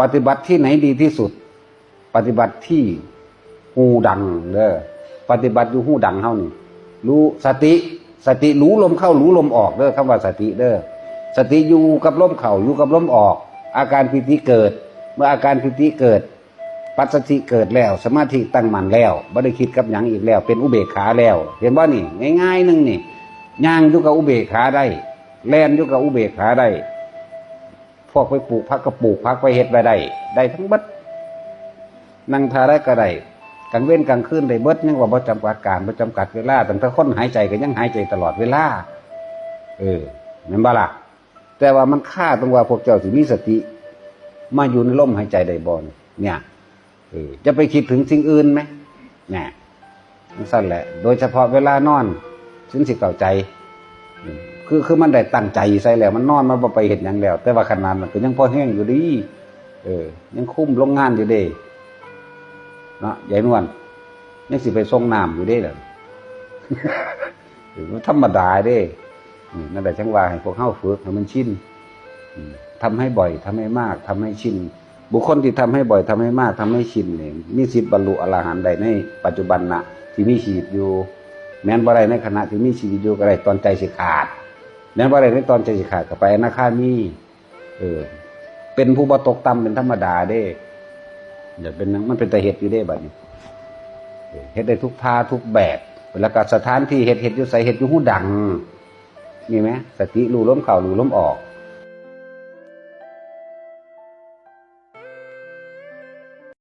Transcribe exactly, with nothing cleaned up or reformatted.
ปฏิบัติที่ไหนดีที่สุด ปฏิบัติที่ฮูดังเด้อ ปฏิบัติอยู่ฮูดังเฮานี่ รู้สติ สติรู้ลมเข้ารู้ลมออกเด้อ คำว่าสติเด้อ สติอยู่กับลมเข้าอยู่กับลมออก อาการปีติเกิด เมื่ออาการปีติเกิด ปัสสติเกิดแล้ว สมาธิตั้งมั่นแล้ว บ่ได้คิดกับหยังอีกแล้ว เป็นอุเบกขาแล้ว เห็นบ่นี่ ง่ายๆหนึ่งนี่ ย่างอยู่กับอุเบกขาได้ แล่นอยู่กับอุเบกขาได้ พวกไปปลูกผักก็ปลูกผัก ไปเฮ็ดไปได้ ได้ทั้งเบิด นั่งท่าใดก็ได้ กลางเว็นกลางคืนได้เบิด ยังว่าบ่จำกัดการ บ่จำกัดเวลา ตั้งแต่คนหายใจก็ยังหายใจตลอดเวลา เออ แม่นบ่ล่ะ แต่ว่ามันคาตรงว่าพวกเจ้าสิมีสติ มาอยู่ในลมหายใจได้บ่เนี่ย เออ จะไปคิดถึงสิ่งอื่นไหม แน่ จั่งซั้นแหละ โดยเฉพาะเวลานอน สินสิเข้าใจ อืม คือ คือมันได้ตั้งใจใส่แล้ว มันนอน มันบ่ไปเฮ็ดหยังแล้ว แต่ว่าขนาดนั้นก็ยังพอแฮงอยู่ดี เออ ยังคุมโรงงานอยู่เด้ เนาะ ยายนวล ยังสิไปส่งน้ำอยู่เด้ล่ะ เออ มันธรรมดาเด้ อืม นั่นแหละ จั่งว่าให้พวกเฮาฝึกให้มันชิน อืม ทำให้บ่อย ทำให้มาก ทำให้ชิน บุคคลที่ทำให้บ่อย ทำให้มาก ทำให้ชินนี่ มีสิทธิ์บรรลุอรหันต์ได้ในปัจจุบันนะ ที่มีชีวิตอยู่ แม้นบ่ได้ในขณะที่มีชีวิตอยู่ก็ได้ ตอนใจสิขาด แม้นบ่ได้ในตอนใจสิขาดก็ไปอนาคามี เออ เป็นผู้บ่ตกต่ำเป็นธรรมดาเด้ อย่าเป็นหยัง มันเป็นตาเฮ็ดอยู่เด้บัดนี้ เออ เฮ็ดได้ทุกท่าทุกแบบ แล้วก็สถานที่เฮ็ด เฮ็ดอยู่ไส เฮ็ดอยู่ฮูดัง มีไหม สติรู้ลมเข้ารู้ลมออก